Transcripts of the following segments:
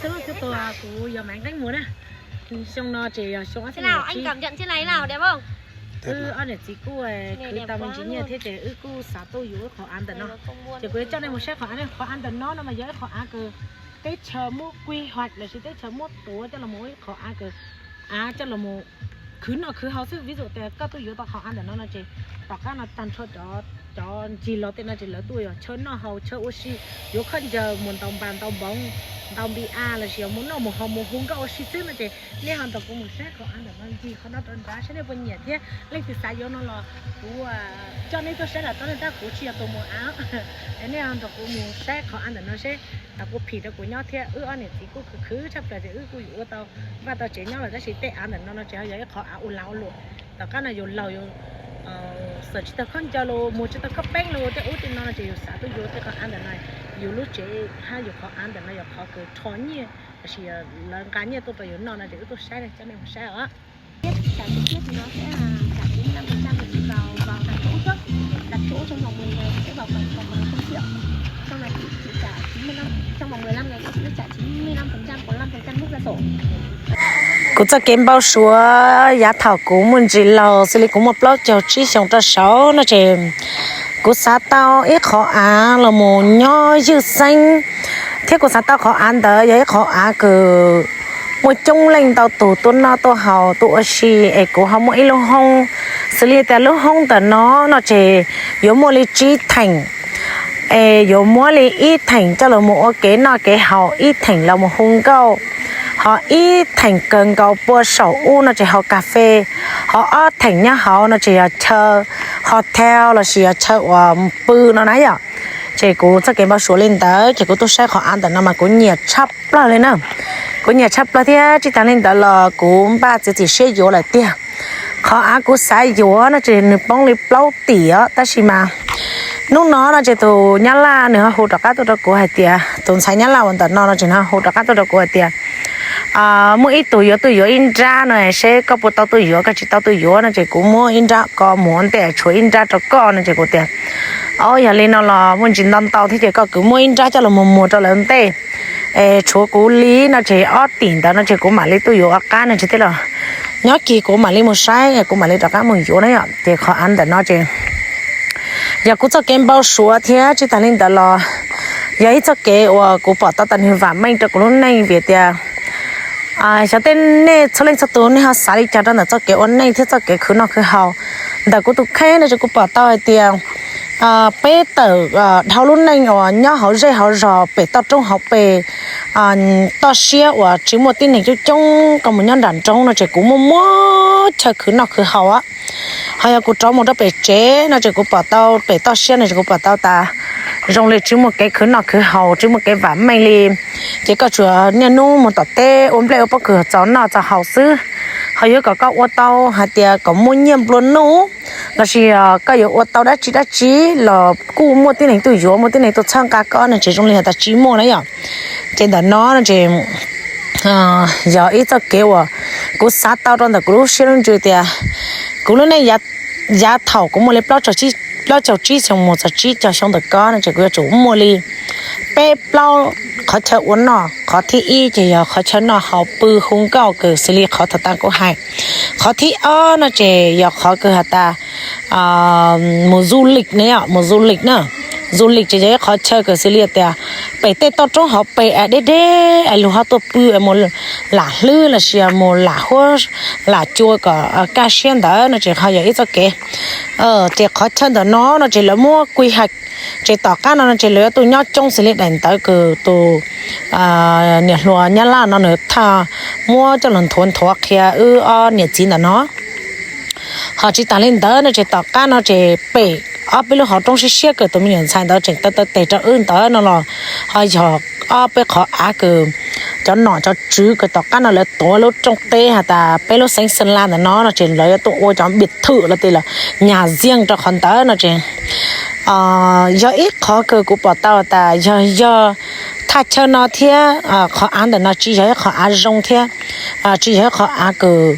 Kuv yog Maiv Nqeeb Muas na. Xyoo no ces yog xyoo ob txhiab, wb ob niam txiv kuj khwv tau me ntsis nyiaj thiab ces wb kuj xav tuaj yuav ib qhov av ntawm no. Ces kuv yuav coj nej mus saib qhov av, qhov av ntawm no no mas yog ib qhov av kws teb chaws muab kuij hais lossis teb chaws muab tuav coj los mus ua ib qhov av kws av coj los mus khwv noj khwv haus xwb. Vis dua tias koj tuaj yuav tau qhov av ntawm no no ces tom qab no tag nrho cov ncig los tej no ces lawv tuaj yog chaw noj haus chaw ua si, yuav khaub ncaws mus ntaus npas ntaus npoov, ntaus npi a lossis yog mus noj mus haus mus hu nkauj ua si xwb no ces nej ho nrog kuv mus saib qhov av ntawm no ncig qhov no rau nrad saib nej puas nyiam thiab. Leej twg xav yuav no los kuv coj nej tuaj saib los tau, nej tab kuv tsis yog tus muag av. Nej ho nrog kuv mus saib qhov av ntawm no seb, kuv phim rau kuv nyob thiab wb ob niam txiv kuj khwv khwv tshaj plaws ces wb kuj yuav ua tau vaj tau tsev nyob lawm tab sis tej av ntawm no no ces ho yog ib qhov av ua lag ua luam. Tom qab no yus laus yus xav tsis tau khaub ncaws los muag tsis tau khaub peeb los tej ub tej no no ces yus xav tuaj yuav tej qhov av ntawm no, yus lub tsev hab yus qhov av ntawm no yog qhov kws rho nyiaj lossis lawv nqa nyiaj tuaj rau yus noj no ces wb tuaj saib coj nej mus saib os. Kuv txoj kev npau suav yav thaum kuv muaj ntsis laus xws li kuv muaj plaub caug tsib xyoos rau saud no ces kuv xav tau ib qhov av los mus nyob ywj xeeb, thiab kuv xav tau qhov av ntawd yog ib qhov av kws muaj coob leej ntau tus tuaj noj tuaj haus tuaj ua si es kuv ho muaj ib lub hoob. Xws li tias lub hoob ntawm no no ces yuav muaj li tsib theem, es yuav muab li ib theem coj los mus ua kev noj kev haus, ib theem los mus hu nkauj, ho ib theem kawg nkaus puag saum ub no ces haus kas fes, ho ob theem nyob hauv no ces yog chaw hotel lossis yog chaw uas pw no na yom. Ces kuv txoj kev npau suav li ntawd ces kuv tuaj saib qhov av ntawm no mas kuv nyiam tshaj plaws li na. Kuv nyiam tshaj plaws thiab tsis tas li ntawd los kuv npaj txiav txim siab yuav lawm tiag. Qhov av kuv xav yuav no ces nws poob li plaub tim os tab sis mas hnub no no ces tus nyab laj nws ho hu rov qab tuaj rau kuv hais tias, tus ntxhais nyab laj uas ntawm no no ces nws ho hu rov qab tuaj rau kuv hais tias muaj ib tug yuav tuaj yuav ib nrab no seb koj puas tau tuaj yuav, koj tsis tau tuaj yuav no ces kuv muab ib nrab ko mus ua ntej tshuav ib nrab rau koj no ces kuv tias, o yog li no los muaj ntsis ntau ntau thiab ces koj kwv muab ib nrab coj los mus muag rau lawv ntej, es tshuav kuv li no ces ob tim ntawd no ces kuv mam li tuaj yuav ua qab no ces tej los nyob kis kuv mam li mus saib kuv mam li rov qab mus yuav na yom. Ces qhov av ntawm no ces yog kuv txoj kev npau suav thiab tsis tas li ntawd los yog ib txoj kev uas kuv pom tau tas nws vam meej rau kuv lub neej vim tias xyov tej nej txhua leej txhua tus nej ho xav li cas rau ntawm txoj kev ua neej thiab txoj kev khwv noj khwv haus. Ntawm kuv tus kheej no ces kuv pom tau hais tias peb tawm dhau lub neej uas nyob hauv zej hauv zos pem toj roob hauv pes toj siab uas tsis muaj tib neeg coob coob koj mus nyob nram nroog no ces kuv muaj muab chaw khwv noj khwv haus. Ho yog kuv rov mus rau pem tsev no ces kuv pom tau pem toj siab no ces kuv pom tau tas zoo li tsis muaj kev khwv noj khwv haus, tsis muaj kev vam meej li. Ces koj tsuas niaj hnub mus tom teb ua nplej ua pob kws txaus noj txaus haus xwb. Ho yuav kom koj ua tau hais tias kom muaj nyiaj nplua nuj lossis koj yuav ua tau dab tsi dab tsi los kuj muaj tib neeg tuaj yuav, muaj tib neeg tuaj txhawb nqa koj no ces zoo li has tas tsis muaj na yom. Ces ntawm no no ces yog ib txoj kev uas kuv xav tau rau ntawm kuv lub siab lub ntsws tias kuv lub neej yav thaum kuv muaj li plaub caug tsib xyoo mus txog tsib caug xyoo ntawm ko no ces kuv yuav tsum muaj li peb plaub qhov chaw ua noj. Qhov thib ib ces yog qhov chaw noj haus pw hu nkauj kws xws li qhov thaum tas kuv hais. Qhov thib ob no ces yog qhov kws has tas mus du lịch na, mus du lịch na. Du lịch ces yog ib qhov chaw kws xws li tias pem tej toj roob hauv pes deb deb es luag ho tuaj pw mus lam hlwb lossis mus lam huab lam cua kom kaj siab ntawd no ces ho yog ib txoj kev. Ces qhov chaw ntawm no no ces lawv muab kuij hais, ces tom qab no no ces lawv yuav tuaj nyob coob xws li daim ntawv kws tus niam hluas Nyab Laj no nws thaj muab coj los nthuav nthuav qhia wb ob niam txiv ntawm no. Ho tsis tas li ntawd no ces tom qab no ces pem ob peb lub hauv roob siab siab kws tus me nyuam ntxhais ntawd tseem taw taw tes rau wb ntawd no los ho yog ob peb qhov av kws cov nom cov tswv kws tom qab no lawv tuav lub rooj teb has tas peb lub xeev Xeeb Las ntawm no no ces lawv yuav tuaj ua cov npias thwm los tis los nyas ziej rau qhov ntawd no ces yog ib qhov kws kuv pom tau tas yog, yog thaj chaw no thiab qhov av ntawm no tsis yog ib qhov av zoo thiab tsis yog ib qhov av kws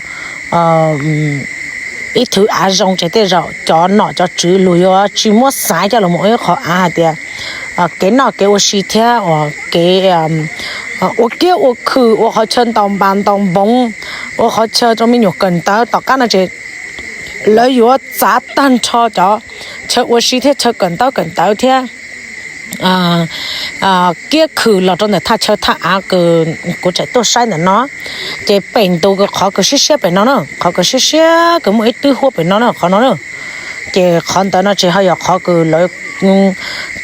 ib thwv av zoo ces tej zaum cov nom cov tswv luag yuav tsis muab xaiv coj los ua ib qhov av hais tias kev noj kev ua si thiab uas kev ua kiab ua khw, ua qhov chaw ntaus npas ntaus npoov, ua qhov chaw rau me nyuam kawm ntawv. Tom qab no ces lawv yuav txav tag nrho cov chaw ua si thiab chaw kawm ntaub kawm ntawv thiab kiab khw los rau ntawm thaj chaw thaj av kws kuv tseem tuaj saib ntawm no. Ces pem ntu kws qhov kws siab siab pem no na, qhov kws siab siab kws muaj ib twb huab pem no na, qhov no na. Ces qhov ntawd no ces ho yog qhov kws lawv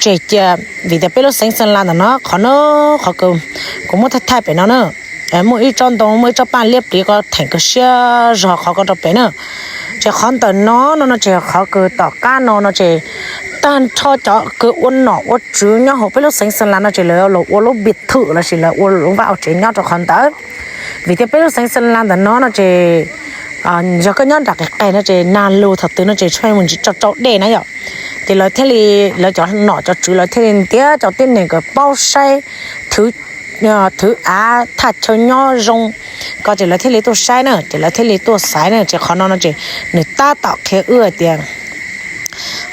tseg cia, vim tias peb lub xeev Xeeb Las ntawm no qhov no, qhov kws kuv muab thaij thaij pem no na, muaj ib tsob ntoo, muaj ib tsob paj liab pliv ko theem kws siab zog qhov ko rau pem na. Ces qhov ntawm no no no ces qhov kws tom qab no no ces tag nrho cov kws ua nom ua tswv nyob hauv peb lub xeev Xeeb Las no ces lawv los ua lub npias thwm lossis lawv ua lub vaj ua tsev nyob rau qhov ntawd. Vim tias peb lub xeev Xeeb Las ntawm no no ces yog koj nyob nram qis qes no ces nag lug thaum twg no ces tshuav mus ntsis tso tsau dej na yom. Ces lawv thiaj li, lawv cov nom cov tswv lawv thiaj li ntiav cov tib neeg kws paub saib thwv thwv av thaj chaw nyob zoo ko ces lawv thiaj li tuaj saib na, ces lawv thiaj li tuaj xaiv na. Ces qhov no no ces nws tab tom qhia wb hais tias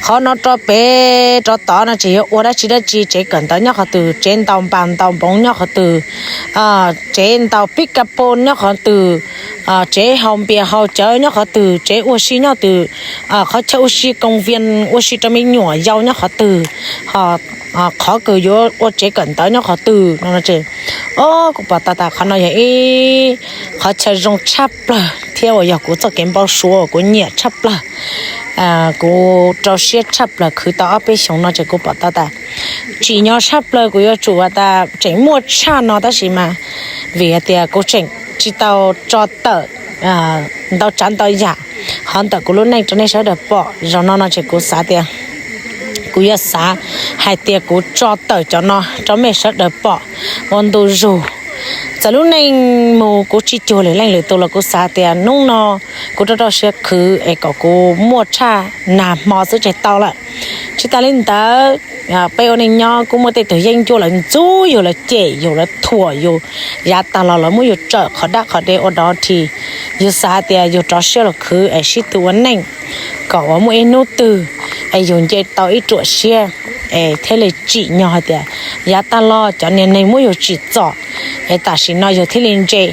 qhov no rau pem rov tod no ces yuav ua dab tsi dab tsi, tsev kawm ntawv nyob qhov twg, tsev ntaus npas ntaus npoov nyob qhov twg, tsev ntaus pib ka pos nyob qhov twg, tsev haus npias haus cawv nyob qhov twg, tsev ua si nyob twg, qhov chaw ua si koos vias ua si rau me nyuam yaus nyob qhov twg, qhov kws yuav ua tsev kawm ntawv nyob qhov twg no no ces, o, kuv pom tau tas qhov no yog ib qhov chaw zoo tshaj plaws thiab uas yog kuv txoj kev npau suav uas kuv nyiam tshaj plaws. Kuv rau siab tshaj plaws khwv tau ob peb xyoos no ces kuv pom tau tas tsim nyog tshaj plaws, kuv yuav tsum has tas tseem muaj tshaj no tab sis mas vim hais tias kuv tseem tsis tau tso tawm ntau tsav ntau yam hov ntawm kuv lub neej rau nej sawv daws pom. Zaum no no ces kuv xav tias kuv yuav xav hais tias kuv tso tawm cov no rau mej sawv daws pom ua ntu zus. Txawm lub neej mus kuv tsis cuag lwm leej lwm tus los kuv xav tias hnub no kuv rau rau siab khwv es kom kuv muaj tshaj nag hmo xwb tseg tau lawm. Tsis tas li ntawd, peb ua neej nyob kuj muaj tej tug yeeb ncuab lawv ntxub yus, lawv cem yus, lawv thuam yus, yav tag los lawv muab yus tsawm qhov dab qhov dev ua dog ris. Yus xav hais tias yus rov siab los khwv es sib tw ua neej, kom uas muaj ib hnub twg es yus nce tau ib ruam siab es thiaj li tsim nyog hais tias yav tag los cov niag neeg muab yus tsim txom es tam sim no yus thiaj li ntse.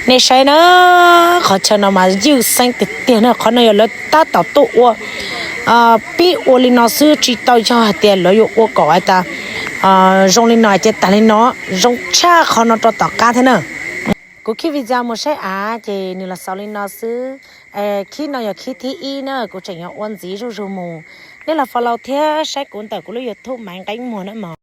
Nej saib na, qhov chaw no mas ywj xeeb tiag tiag na. Qhov no yog lawv tab tom tuaj ua, pib ua li no xwb, tsis tau yog hais tias lawv yuav ua kom hais tas zoo li no ces tag li no, zoo tshaj qhov no rau tom qab thiab na. Kuv khij video mus saib av ces nws los xaus li no xwb. Khij no yog khij thib ib na, kuv tseem yuav ua ntxiv zuj zus mus. Nej los follow thiab saib kuv ntawm kuv lub YouTube Maiv Nqeeb Muag na mog.